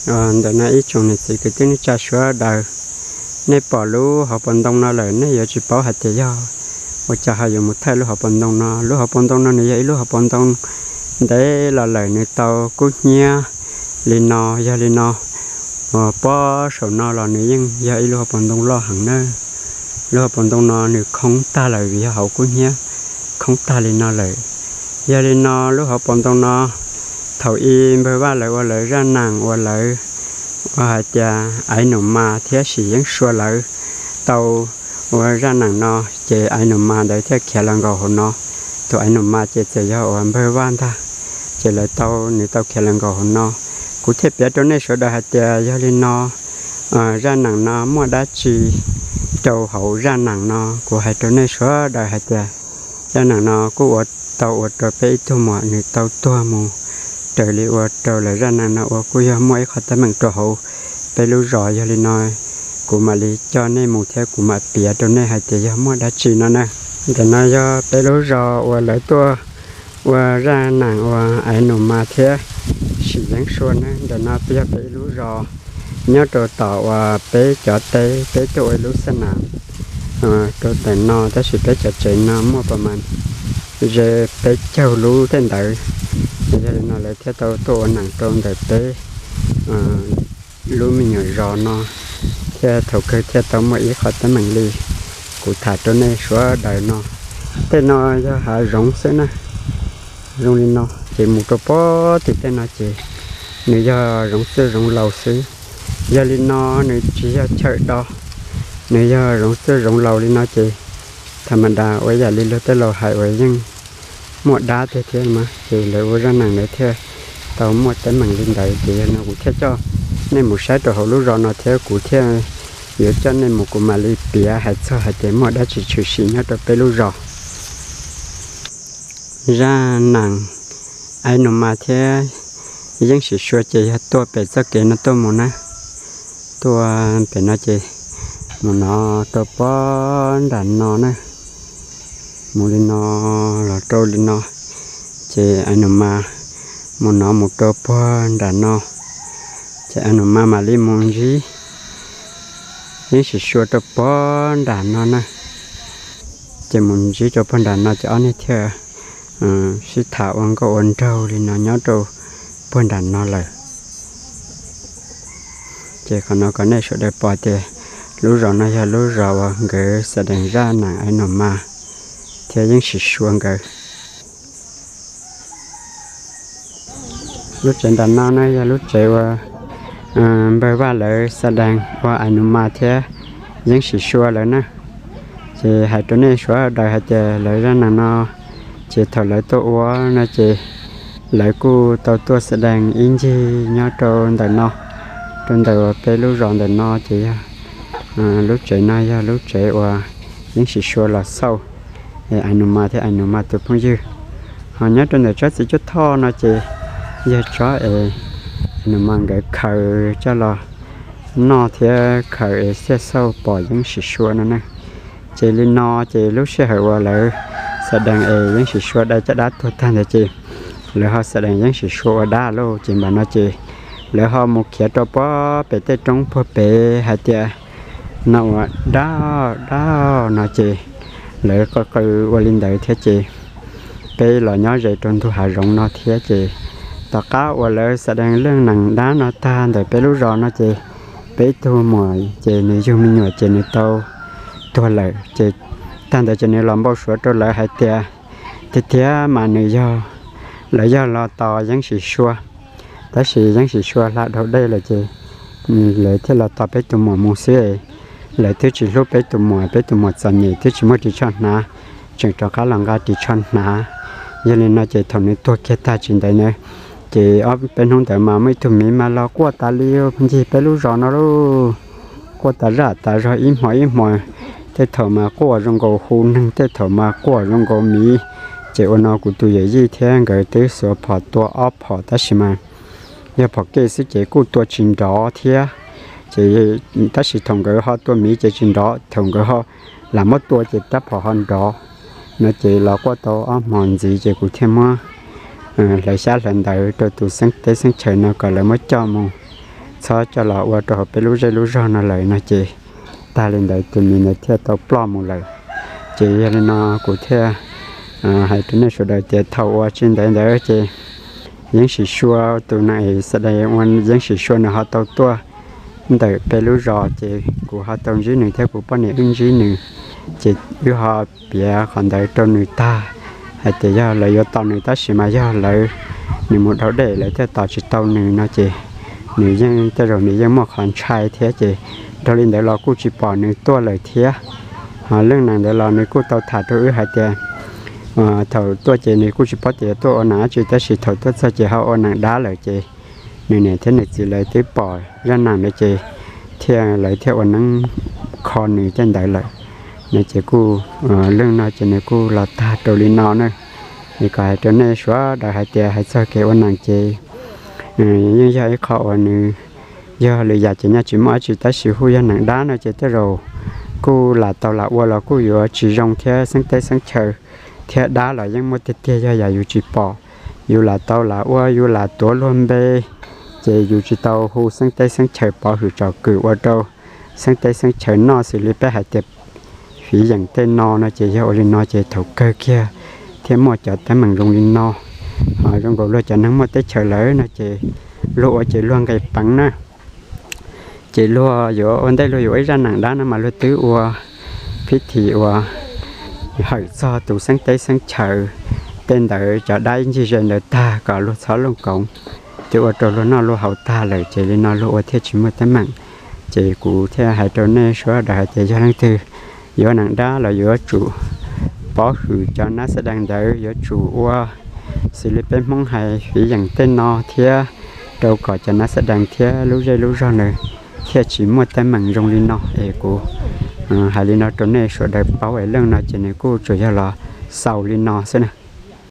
Ntawm no ib tsoom niam txiv kwv tij neej tsa sawv daws, nej pom lub hauv paus ntoo no lawm nej yuav tsis paub hais tias yog ua cas ho yuav mus thawj lub hauv paus ntoo no. Lub hauv paus ntoo no nws yog ib lub hauv paus ntoo ntev los lawm, nws tau kub hnyiab li no, yog li no, uas pob saum no los nws yeej yog ib lub hauv paus ntoo loj heev na. Lub hauv paus ntoo no nws khoob tag lawm vim yog hauv kub hnyiab khoob tag li no lawm. Yog li no lub hauv paus ntoo no, thaum ub npawg Vaj lawv ua lawv zaj nam uas lawv ua hais tias Aiv Nus Mas thiab Sim Yeeb Sua lawv tau ua zaj nam no, ces Aiv Nus Mas ntawd thiaj khiav los nkaum hauv no. Tus Aiv Nus Mas ces txawm yog uas npawg Vaj ntag, ces lawv tau, nws tau khiav los nkaum hauv no. Kuv thiaj piav rau nej sawv daws hais tias yog li no, zaj nam no muaj dab tsi rau hauv zaj nam no. Kuv hais rau nej sawv daws hais tias zaj nam no kuj ua tau ua rau peb ib tug muam nws tau tuag mus raws li ua rau lawv zaj nam no ua. Kuj yog muaj ib qho teeb meem rau hauv peb lub zos, yog li no kuv mam li coj nej mus thiab kuv mam piav rau nej hais tias yog muaj dab tsi no na. Ntawm no yog peb lub zos uas lawv tuaj ua zaj nam uas Aiv Nus Mas thiab Sim Yeeb Sua na. Ntawm no yog peb ib lub zos nyob rau tom uas peb cov teb, peb tuaj ua ib lub xab nam rau ntawm no, tab sis peb cov tsev no muaj pas mas ze peb caug lub tej ntawd. Yog li no lawv thiaj tau tuaj ua nam rau ntawm peb lub me nyuam zos no, thiab thaum kawg thiaj tau muaj ib qho teeb meem li kuv tham rau nej sawv daws no. Tej no yog hav zoov xwb na, zoo li no, ces mus rau pem tim tej no ces nws yog zoov txwj zoov laus xwb. Yog li no nws tsis yog chaw do, nws yog zoov txwj zoov laus li no ces tham ma das ua yam li luag tej laus hais uas yeej muaj dab tiag thiab mas, ces lawv ua zaj nam lawv thiaj tau muaj teeb meem li ntawd. Ces yog no kuv thiaj coj nej mus saib rau hauv lub zos no thiab kuv thiaj yuav coj nej mus, kuv mam li piav hais txog hais tias muaj dab tsi tshwm sim nyob rau peb lub zos. Zaj nam Aiv Nus Mas thiab Yeeb Sim Sua ces yog tuaj pem txoj kev no tuaj mus na. Tuaj pem no ces mus no rau pem nram no na, mus li no los rau li no, ces Aiv Nus Mas mus no mus rau pem nram no, ces Aiv Nus Mas mam li mus ntsib Yeeb Sim Sua rau pem nram no na. Ces mus ntsib rau pem nram no ces ob niag thiaj sib tham ua nkauj ua nraug li no nyob rau pem nram no lawm. Ces qhov no kom nej sawv daws pom tias lub zos no yog lub zos uas nkawd xa dees zaj nam Aiv Nus Mas thiab Yeeb Sim Sua nkawd. Lub tsev nram no na yog lub tsev uas npawg Vaj lawv xa dees ua Aiv Nus Mas thiab Yeeb Sim Sua lawv na. Ces hais rau nej sawv daws hais tias lawv zaj nam no ces thaum lawv tuaj ua no ces lawv kuj tau tuaj xa dees ib ncig nyob rau ntawm no, rau ntawm uas peb lub zos ntawm no ces yog lub tsev no yog lub tsev uas Yeeb Sim Sua los xauj Aiv Nus Mas thiab Aiv Nus Mas tus phooj ywg. Ho nyob rau ntawm tsob txiv cuab thoj no ces yog tsob es Aiv Nus Mas nkawd khaws coj los noj thiab khaws es xiaj xauj pom Yeeb Sim Sua no na. Ces li no ces lub sij hawm uas lawv xa dees es Yeeb Sim Sua dai caj dab tuag tag ntawd ces lawv ho xa dees Yeeb Sim Sua ua dab lauj. Ces npam no ces lawv ho mus khiav rau pem tej roob puag pem hais tias no ua dab, dab no ces lawv qw qw ua li ntawd thiab ces peb los nyob ze rau ntug hav zoov no thiab ces tom qab uas lawv xa dees leej nam dab no tag ntawm peb lub zos no ces peb ib tug muam ces nws yug me nyuam ces nws tau tuag lawm ces tag ntawd ces nws los npau suav rau lawv hais tias tiag tiag mas nws yog, lawv yog los tos Yeeb Sim Sua, tab sis Yeeb Sim Sua hla dhau dej lawm ces lawv thiaj los tos peb tus muam mus xwb. Lawv twb tsis hlub peb tus muam, peb tus muam txom nyem twb tsis muaj ris tsho hnav, tseem rov qab los nqa ris tsho hnav. Yog li no ces thaum nws tuag kiag tag tsis ntev na, ces ob peb hnub ntawd mas muaj ib tug miv mas los quaj tas li ncig peb lub zos no lauj. Quaj tas zaj tas zog ib hmo ib hmo, tej thaum mas quaj zoo nkaus hu neeg, tej thaum mas quaj zoo nkaus miv. Ces ua no kuv tus yawm yij thiab nkawd twb xuas phom tua ob phom tab sis mas yog phom kej xwb ces kuj tua tsis nrov thiab. Ces tab sis thaum nkawd ho tua miv ces tsis nrov, thaum nkawd ho lam muab tua ces rab phom ho nrov. No ces los quaj tau ob hmo ntxiv ces kuv thiaj muab hlawv xyab hlawv ntawv rau tus xeeb teb xeeb chaw no kom lawv muab coj mus txhob coj los ua rau hauv peb lub zej lub zog no lawm no ces tag li ntawd tus miv ntawd thiaj tau ploj mus lawm. Ces yog li no kuv thiaj hais rau nej sawv daws tias thaum uas tsis ntev ntawd ces Yeeb Sim Sua, tus neeg Xas Dais ua Yeeb Sim Sua nws ho tau tuaj ntawm peb lub zos ces kuv ho tau ntsib nws thiab kuv poj niam wb ntsib nws. Ces wb ho piav qhov ntawd rau nws tag hais tias yog lawv yuav tos nws tab sis mas yog lawv, nws mus dhau dej lawv thiaj tos tsis tau nws no ces nws yeej tej zaum nws yeej muaj qhov ntshai thiab ces dhau li ntawd los kuj tsis pom nws tuaj lawm thiab. Ho leej neeg ntawd los nws kuj tau tham rau wb hais tias thaum tuaj ces nws kuj tsis paub tias tuaj ua neeb dab tsi tab sis thaum tuaj txog ces ho ua neeb dab lawm ces nws niam thiab nws txiv lawv twb pom zaj neeb ntawd ces thiaj lawv thiaj ua neeb kho nws tej ntawd lawm. No ces kuj, leej no ces nws kuj los tag rau li no na. Es kom hais rau nej sawv daws hais tias hais txog kev ua neeb ces yeej yog ib qho uas nws yog lwm yam ces nyaj tsis muaj dab tsi tab sis hu yog neeb dab no ces tej zaum kuj lam tau lam ua los kuj yuav tsis zoo thiab xeeb teb xeeb chaw thiab dab los yeej muaj tiag tiag yog yam yus tsis pom. Yus lam tau lam ua yus lam tuav luag npe ces yus tsis tau hu xeeb teb xeeb chaw pov hwm tsom kwm ua rau xeeb teb xeeb chaw noj xws li peb hais tias fiv yeem tej no no ces yog ua li no ces thaum kawg kiag thiaj muaj cov teeb meem zoo li no. Ho zoo nkaus luag cov neeg muaj teb chaws lawm no ces luag ua ces luag nqis peev na. Ces luag yuav ua ntej luag yuav ib zaj neeb dab no mas luag twb ua phib thim ua hawm txog tus xeeb teb xeeb chaw tej ntawd cov dab ncig ze ntawd tag kom luag txhob looj koov, twb ua rau luag noj luag haus tag lawm ces li no luag ua thiaj tsis muaj teeb meem. Ces kuv thiaj hais rau nej sawv daws hais tias yog leej twg yuav neeb dab los yuav tsum pov hwm cov nab xab dees ntawd, yuav tsum ua xws li peb Hmoob hais fiv yeem tej no thiab rau kom cov nab xab dees thiab lub zej lub zog nws thiaj tsis muaj teeb meem zoo li no. Es kuv hais li no rau nej sawv daws paub es leej no ces nws kuj tsuas yog los xaus li no xwb na.